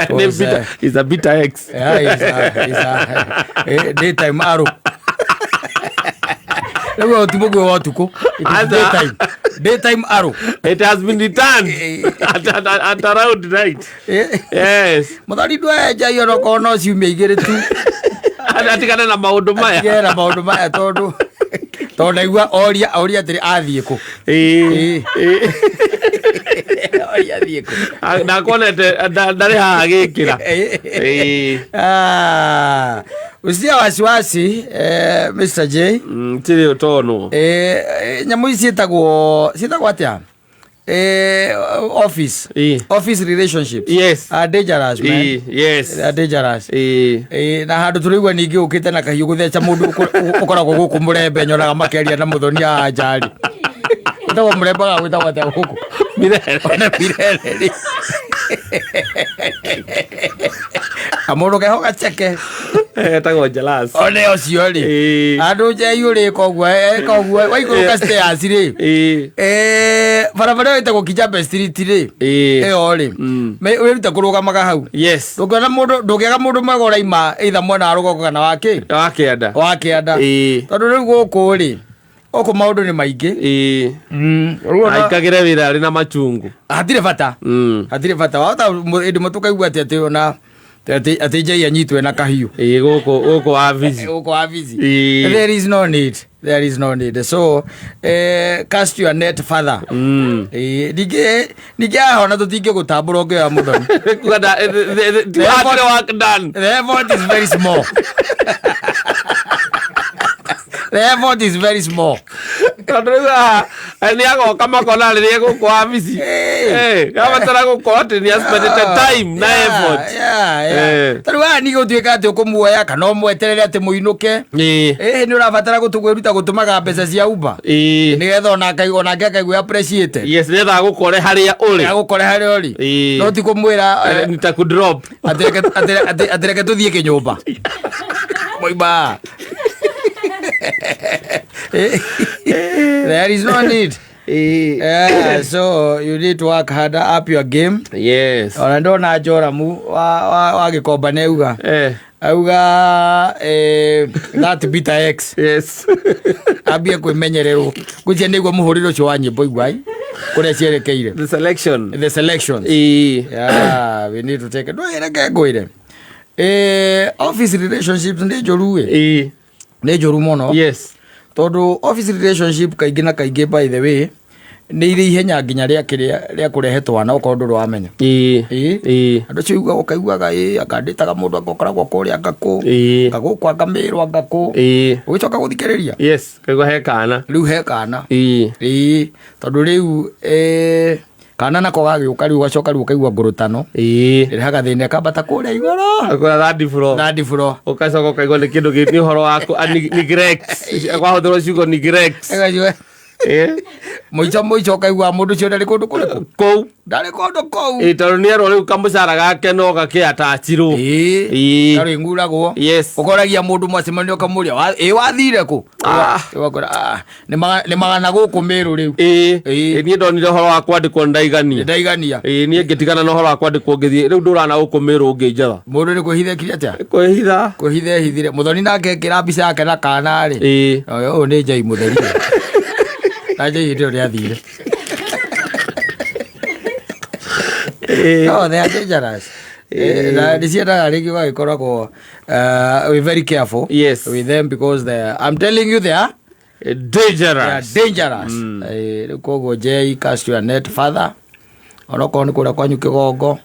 Nĩ is a bitter ex. Yeah, is a daytime arrow. Rĩu ti mũguĩ wa ũtukũ. It is Aca. daytime. Daytime arrow. It has been returned at around night. Yes. Mũthoni ndwenja iyo onokorwo no ciumia igĩrĩ tu. Atigane na maũndũ maya. Atigane na maũndũ maya tondũ ndaigua oria atĩrĩ athiĩ kũ. Ĩĩ. Ĩĩ. Oria athiĩ kũ. Ah, ndakuonete ndarĩ haha agĩkĩra. Ĩĩ. Ah, usitia wasiwasi Mr. J. Tirĩ ũtonwo. Nyamũ ici ciĩtagwo atĩa? Office. Ĩĩ. Office relationships. Yes. Are dangerous, man. Ĩĩ, yes. They are dangerous. Ĩĩ. Na handũ tũraigua ningĩ ũkĩte na kahiũ gũtheca mũndũ ũkoragwo gũkũ mũrembe nyonaga makĩaria na mũthoni haha njari. Wĩtagwo mũrembe ga gwĩtagwo atĩa gũkũ? Mirere. Ona mirere rĩ. Kamũndũ keho gaceke. Etagwo Jalas. One ũcio rĩ. Ĩĩ. Andũ njei ũrĩka ũguo eka ũguo waikũrũka stairs rĩ. Ĩĩ. Barabara ĩyo ĩtagwo Kijabe Street rĩ. Ĩĩ. Ĩyo rĩ. Wĩrute kũrũgamaga hau. Yes. Ndũngĩona mũndũ ndũngĩaga mũndũ mwega ũraima either mwena wa rũgongo kana wa kĩ? Wa kĩanda. Wa kĩanda. Ĩĩ. Tondũ rĩu gũkũ rĩ, gũkũ maũndũ nĩ maingĩ. Ĩĩ. Rĩu ona- Aikagĩre wĩra arĩ na machungu. Hatirĩ bata. Hatirĩ bata. Wahota hĩndĩ ĩmwe tũkaigua atĩ ona atĩ njei anyitwe na kahiũ. Ĩĩ gũkũ wabici. Gũkũ wabici. Ĩĩ. There is no need. There is no need. So, cast your net further. Ningĩ haha ona tũtingĩgũtambũra ũngĩoya mũthoni. Kuga hatirĩ work done. The effort is very small. The effort is very small. Tondũ rĩu haha nĩ agoka makona rĩrĩa gũkũ wabici. Abatara gũkorwo atĩ nĩ aspendete time na effort. Tarĩu haha ningĩ gũtuĩka atĩ ũkũmuoya kana ũmweterere atĩ mũinũke. Ĩĩ. Nĩ ũrabatara kwĩruta gũtũmaga mbeca cia Uber. Ĩĩ. Nĩgetha onake akaigua appreciated. Yes, nĩgetha agũkore harĩa ũrĩ. Agũkore harĩa ũrĩ. Ĩĩ. No ti kũmwĩra Nitakudrop. Atĩ reke tũthiĩ kĩnyũmba. Moima. There is no need. Yeah, so you need to work harder, up your game. Yes. Ona ndona Joramu wa Gĩkomba nĩ auga. Auga that bitter ex. Yes. Ambie kwĩmenyererwo. Ngwĩciria nĩguo mũhũrĩre ũcio wa nyĩmbo iguai kũrĩa cierekeire. The selection. The selection. Ĩĩ. Yeah, we need to take it. Ndũĩ reke ngwĩre. Office relationships nĩ njũru ĩ. Ĩĩ. Nĩ njũru mũno. Yes. Tondũ office relationship kaingĩ na kaingĩ by the way nĩ irĩ ihenya nginya rĩa kĩrĩa rĩa kũrehe twana okorwo ndũrĩ wamenya. Ĩĩ. Ĩĩ. Ĩĩ. Andũ acio uga ũkaiguaga ĩ akandĩtaga mũndũ anga ũkoragwo kũrĩa anga kũ. Ĩĩ. Anga gũkũ anga Mĩrũ anga kũ. Ĩĩ. Ũgĩcoka gũthikĩrĩria. Yes, kaigua he kana. Rĩu he kana. Ĩĩ. Ĩĩ. Tondũ rĩu kana nako gagĩũka rĩu ũgacoka rĩu ũkaigua ngũrũtano. Ĩĩ. Ĩrehaga thĩna ĩkambata kũrĩa igũrũ. Akora third floor. Third floor. Ũgacoka ũkaigua nĩ kĩndũ nĩ ũhoro wa neglect. Kwahũthĩrwo ciugo neglect. Ĩgacoka Ĩĩ. Mũico mũico ũkaigua mũndũ ũcio ndarĩ kũndũ kũrĩkũ? Kũu. Ndarĩ kũndũ kũu. Ĩĩ, tondũ nĩ erwo rĩu kamũcara gake no gakĩatachirwo. Ĩĩ. Ĩĩ. Karĩ nguragwo. Yes. Ũkoragia mũndũ mwacemanio ũkamũria, ĩĩ wathire kũ? Ah. Ũgakora, nĩ magana gũkũ Mĩrũ rĩu. Ĩĩ. Ĩĩ. Ĩĩ, niĩ ndonire ũhoro wa kwandĩkwo ndaigania. Ndaigania. Ĩĩ, niĩ ngĩtigana na ũhoro wa kwandĩkwo ngĩthiĩ rĩu ndũrana gũkũ Mĩrũ ngĩnjetha. Mũndũ nĩ kwĩhitha ekire atĩa? Kwĩhitha. Kwĩhitha ehithire. Mũthoni nake ekĩra mbica yake na kana rĩ. Ĩĩ. Ũyũ nĩ Njai mũtheri. Na Njai hĩndĩ ĩyo nĩathire. Ĩĩ. No, they are dangerous. Na nĩ ciendaga rĩngĩ ũgagĩkoragwo we very careful Yes. with them because they are, I'm telling you they are Dangerous. They are dangerous. Rĩu koguo Jay, cast your net further. Onokorwo nĩ kũrĩa kwanyu kĩgongo.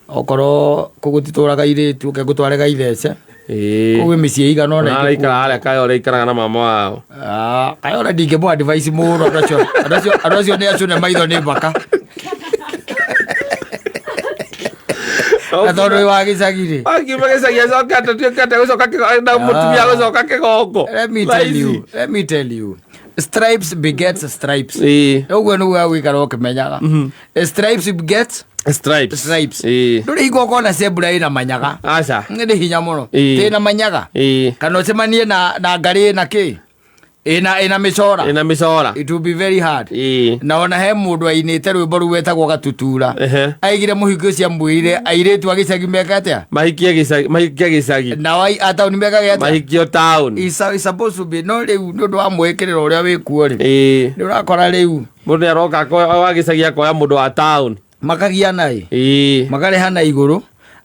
Okorwo kũu gũtitũraga irĩtu, ũke ngũtware gaithece. Ĩĩ. Kũu gwĩ mĩciĩ ĩigana ũna ĩngĩ Araikara harĩa Kayore aikaraga na mama wao. Ah, Kayore ndingĩmũ advice mũno andũ acio andũ acio nĩ acune maitho nĩ mbaka. Na tondũ wĩ wa gĩcagi rĩ. Akiuma gĩcagi acokete tuĩkete gũcoka na mũtumia gũcoka kĩgongo. Let me tell you, let me tell you. Stripes begets stripes. Ĩĩ. Ũguo nĩguo agũikara ũkĩmenyaga. Stripes begets Stripes. stripes. Ĩĩ. Ndũrĩ hingo ũkona zebra ĩna manyaga. Aca. Nĩ hinya mũno. Ĩĩ. Ĩna manyaga. Ĩĩ. Kana ũcemanie na ngarĩ ĩna kĩ? Ĩna mĩcora. Ĩna mĩcora. It will be very hard. Ĩĩ. Na ona he mũndũ ainĩte rwĩmbo rũu wetagwo gatutura. Ehe. Aigire mũhiki ũcio amwĩrire airĩtu a gĩcagi meka atĩa? Mahikie gĩcagi, mahikie gĩcagi. Nao a taũni mekage atĩa? Mahikio town. Is supposed to be no rĩu nĩ ũndũ wa mwĩkĩrĩro ũrĩa wĩkuo rĩ. Ĩĩ. Nĩ ũrakora rĩu Mũndũ nĩ aroka wa gĩcagi akoya mũndũ wa town. Makagiana ĩ. Ĩĩ. Makarĩhana igũrũ,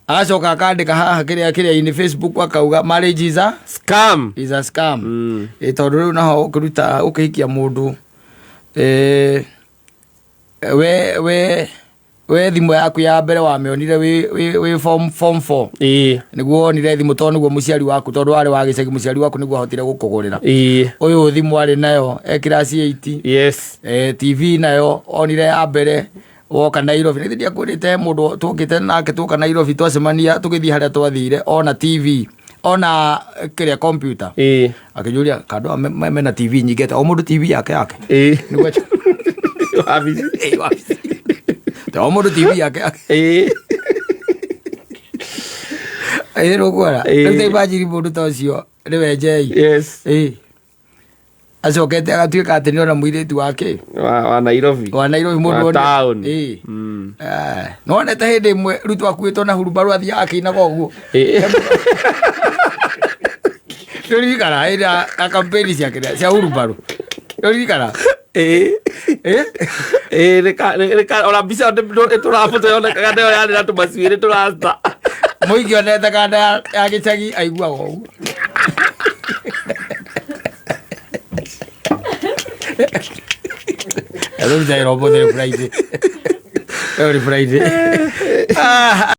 agacoka akandĩka haha kĩrĩa kĩrĩa-inĩ Facebook akauga marriage is a scam. Is a scam. Ĩ tondũ rĩu naho ũkĩruta ũkĩhikia mũndũ, we thimũ yaku ya mbere wamĩonire wĩ form 4. Ĩĩ. Nĩguo wonire thimũ tondũ nĩguo mũciari waku, tondũ warĩ wa gĩcagi, mũciari waku nĩguo ahotire gũkũgũrĩra. Ĩĩ. Ũyũ thimũ arĩ nayo e class 8. Yes. TV nayo onire ya mbere woka Nairobi. Nĩ ndiakwĩrĩte mũndũ twokĩte nake twoka Nairobi, twacemania tũgĩthiĩ harĩa twathire, ona TV, ona kĩrĩa computer. Ĩĩ. Akĩnjũria kandũ mena TV nyingĩ atĩa? O mũndũ TV yake yake. Ĩĩ. Nĩguo Wabici. Ĩĩ, wabici. O mũndũ TV yake yake. Ĩĩ. Ĩĩ, nĩũkuona. Ĩĩ. Rĩu ta imagine mũndũ ta ũcio nĩwe Njei. Yes. Ĩĩ. Acokete agatuĩka atĩ nĩona mũirĩtu wake wa Nairobi. Wa Nairobi mũndũ wa town. Ĩĩ. Mm. Nĩwonete hĩndĩ ĩmwe Ruto akuĩtwo na hurumbarũ athiaga akĩinaga ũguo? Ĩĩ. Nĩũririkana hĩndĩ ya kampeni ciake cia hurumbarũ? Nĩũririkana? Ĩĩ. Ĩĩ? Ĩĩ, ona mbica ĩyo nĩ tũrabuta yonekaga nĩyo yarĩ na tũmacuĩrĩ tũrasta. Mũingĩ onete kanda ya gĩcagi aiguaga ũguo. Rĩu njaĩra ũmũthĩ nĩ Friday. Rĩu nĩ Friday. Ah.